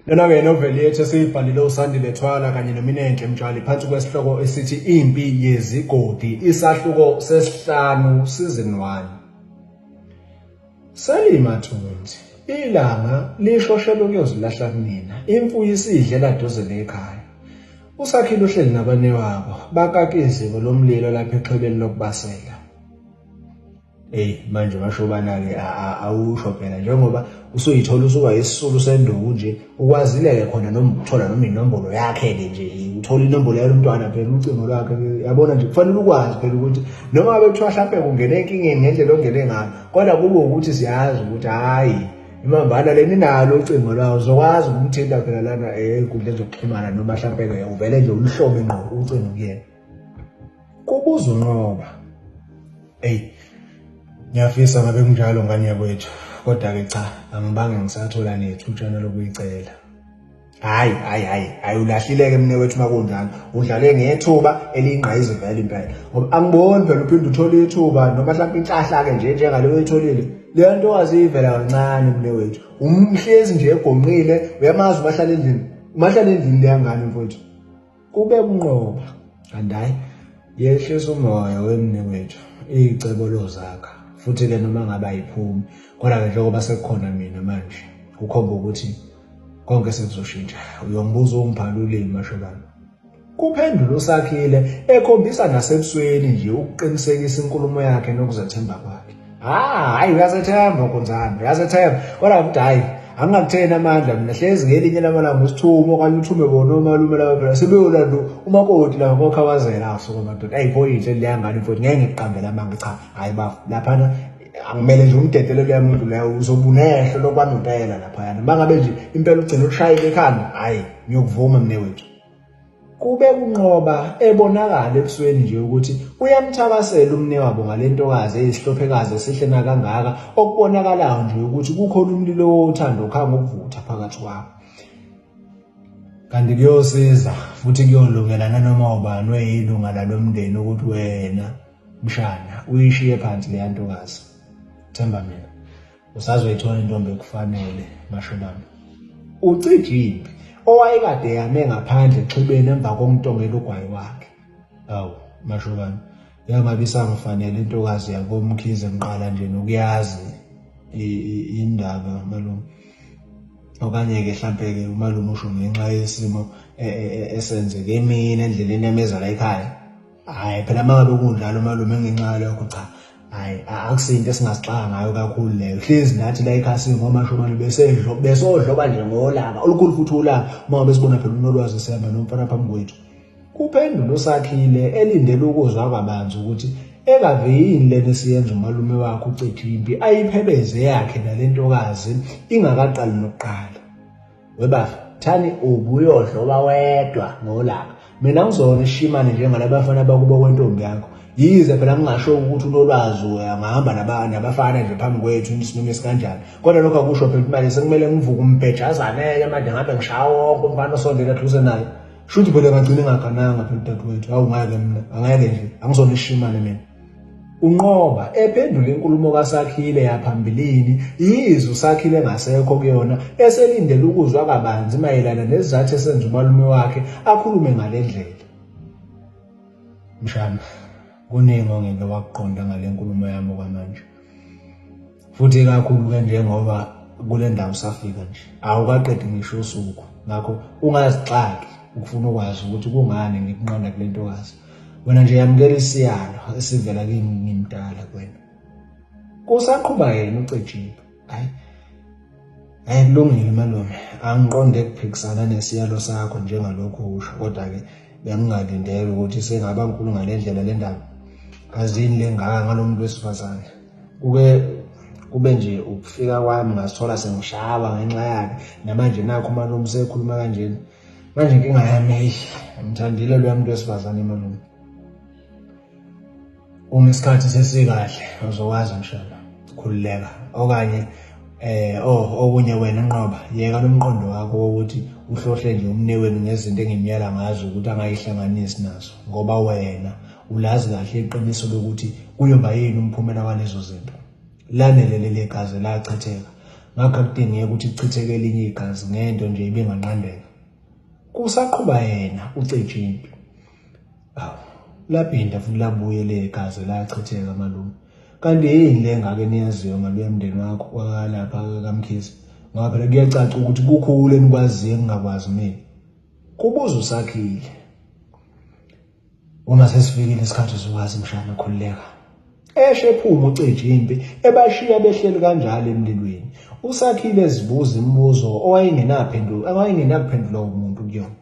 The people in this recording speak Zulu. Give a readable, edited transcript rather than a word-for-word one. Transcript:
Lona-ke inoveli yethu esiyibhalile uSandile Thwala kanye noMinenhle Mtshali phansi kwesihloko esithi Impi Yezigodi, isahluko sesihlanu, season 1. Selimathunzi, ilanga lishoshela ukuyozilahla kunina, imfuyo isidlela duze nekhaya. Usakhile uhleli nabanewabo, bakaka iziko lomlilo lapha exhibeni lokubasela. Eyi manje mashobana-ke awusho phela njengoba usuyithola usuba isisulu senduku nje ukwazile-ke khona noma ukuthola noma inombolo yakhe-ke nje uthola inombolo yalo mntwana phela ucingo lwakhe yabona nje kufanele ukwazi phela ukuthi noma ngabe kuthiwa hlampe kungene enkingeni ngendlela ongene ngayo kodwa kube ukuthi siyazi ukuthi hhayi imambana leni inalo ucingo lwayo uzokwazi ukumthinta phela lana ey'nkundleni zokuxhumana noma hlampe-ke uvele nje uluhlome ngqo ucingo kuyena. Kubuza uNqoba. Eyi, ngiyafisa ngabe kunjalo ngane yakwethu, kodwa-ke cha, angibange ngisathola nethutshana lokuyicela. Hhayi, hhayi, hhayi, hhayi ulahlile-ke mne wethu uma kunjalo. Udlale ngethuba eliyingqayizivele impela. Ngoba angiboni phela uphinde uthole ithuba noma mhlawumbe inhlahla-ke nje njengale oyitholile. Leyo ntokazi iyivela kancane mne wethu. Umhlezi nje egonqile, uyamazi umahlala endlini. Umahlala endlini leya ngane mfowethu. Kube kunqoba kanti hayi yehlisa umoya wemne wethu icebo lozakha futhi-ke noma ngabe ayiphumi kodwa-ke njengoba sekukhona mina manje kukhomba ukuthi konke sekuzoshintsha uyongibuza ungiphala ulimi mashobana kuphendula uSakhile ekhombisa nasebusweni nje ukuqinisekisa inkulumo yakhe nokuzethemba kwakhe. Ah, hayi uyazethemba Nkunzana, uyazethemba. Kodwa ukuthi hayi angingakutheni amandla mina hlezi ngelinye lamalanga usithume okanye uthume bona omalume laba phela sebeyolanda umakoti laba kokhawazela asuka madoda. Ayi pho inhle leya ngane mfowethu ngeke ngikuqambele amanga cha. Hayi bafo laphana angimele nje umdedele loya muntu leyo uzobunehlo lokwangempela laphayana. Mangabe nje impela ugcina ushayile ekhanda, hayi ngiyokuvuma mne wethu. Kube kunqoba ebonakala ebusweni nje ukuthi uyamthakasela umnewabo ngale ntokazi eyisihlophekazi esihle nakangaka okubonakalayo nje ukuthi kukhona umlilo wothando okhanga ukuvutha phakathi kwabo. Kanti kuyosiza futhi kuyolungela nanoma ubani oyilunga lalo mndeni ukuthi wena mshana uyishiye phansi leya ntokazi. Themba mina. Usazoyithola intombi ekufanele mashobana. Ucijimbi owayekade yame ngaphandle exhibeni emva kokuntongela ugwayi wakhe. Awu mashobana, yangabe isangifanele intokazi yakoMkhize ngiqala nje nokuyazi indaba malume. Okanye-ke hlampe-ke umalume usho ngenxa yesimo e, e, e, esenzeke emini endleleni yameza la ekhaya. Hhayi phela uma ngabe kunjalo malume ngenxa yalokho cha hhayi akusinto esingazixaka ngayo kakhulu leyo hlezi nathi la ekhaya singomashobane besedlo besodloba nje ngolaka olukhulu futhi ulaka uma ngabe sibona phela unolwazi sihamba nomfana phambi kwethu kuphendula usakhile elindele ukuzwa kabanzi ukuthi engave yini lena esiyenza umalume wakhe ucethe impi ayiphebeze yakhe nale ntokazi ingakaqali nokuqala Webafa, thani ubuyodloba wedwa ngolaka. Mina ngizona ishimane njengalabafana bakubo kwentombi yakho. Yize phela ngingasho ukuthi unolwazi uyangahamba nabafana nje phambi kwethu isinoma esikanjani. Kodwa lokho akusho phela ukuthi manje sekumele ngivuke umbhejazane-ke manje ngabe ngishaya wonke umfana osondela eduze naye. Shuthi phela ngagcina engagananga phela udadewethu. Hawu ngeke mina, angeke nje, angizona ishimane mina. Unqoba ephendula inkulumo kaSakhile yaphambilini yize uSakhile engasekho kuyona eselindele ukuzwa kabanzi mayelana nesizathu esenza umalume wakhe akhulume ngale ndlela. Mshana, kuningi ongeke wakuqonda ngale nkulumo yami okwamanje. Futhi ikakhulu-ke njengoba kule ndawo usafika nje awukaqedi ngisho usuku ngakho ungazixaki ukufuna ukwazi ukuthi kungani ngikunqanda kule ntokazi wena nje yamukela isiyalo esivela kimi ngimdala kuwena kusaqhuba yena ucejile hayi hayi kulungile malume angiqonde kuphikisana nesiyalo sakho njengalokhu usho kodwa-ke bengingalindele ukuthi sengaba nkulu ngale ndlela le ndaba kazini le ngaka ngalo muntu wesifazane kuke kube nje ukufika kwami ngazithola sengishaba ngenxa yakhe namanje nakho umalume usekhuluma kanjena manje inkinga yami eyi ngimthandile loya muntu wesifazane malume uma isikhathi sesikahle uzokwazi mshana khululeka okanye eh oh okunye wena nqoba yeka lomqondo wakho wokuthi uhlohle nje umnewenu ngezinto engimyala ngazo ukuthi angayihlanganisi nazo ngoba wena Ulazi kahle iqiniso lokuthi kuyoba yini umphumela walezo zinto. Lanele leli gazi lachitheka. Ngakho akudingeki ukuthi kuchitheke elinye igazi ngento nje ibinganqandeka. Kusaqhuba yena uCejimpi. Awu, laphinda futhi labuye le gazi lachitheka malume. Kanti yini le ngake niyaziyo ngaloya mndeni wakho wakalapha kaMkhize? Ngoba phela kuyacaca ukuthi kukhulu enikwaziyo engingakwazi mina. Kubuza uSakhile. Uma sesifikile isikhathi uzokwazi mshana khululeka. Eshe ephuma uCeji impi ebashiya behleli kanjalo emlilweni. USakhile ezibuza imibuzo owayengenaphendulo owayengenakuphendulwa umuntu kuyona.